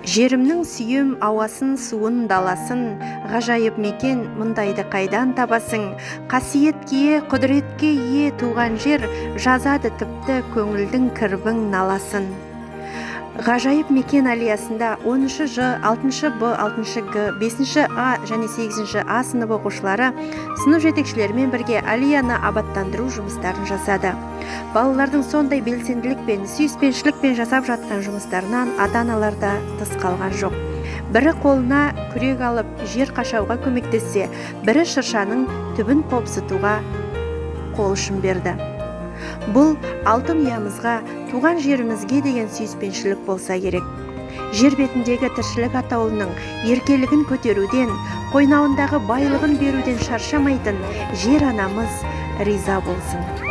Жерімнің сүйем ауасын, суын, даласын. Ғажайып мекен, мұндайды қайдан табасың? Қасиетке ие, құдіретке ие туған жер жазады тіпті көңілдің кірбің наласын. Ғажайып мекен аллеясында 10 Ж, 6 Б, 6 Г, 5 А және 8 А сынып оқушылары сынып жетекшілерімен бірге аллеяны абаттандыру жұмыстарын жасады. Балалардың сондай белсенділікпен, сүйіспеншілікпен жасап жатқан жұмыстарынан ата-аналар да тыс қалған жоқ. Бірі қолына күрек алып, жер қашауға көмектессе, бірі шыршаның түбін қопсытуға қол ұшын берді. Бұл алтын ұямызға, туған жерімізге деген сүйіспеншілік болса керек. Жер бетіндегі тіршілік атаулының еркелігін көтеруден, қойнауындағы байлығын беруден шаршамайтын жер анамыз риза болсын.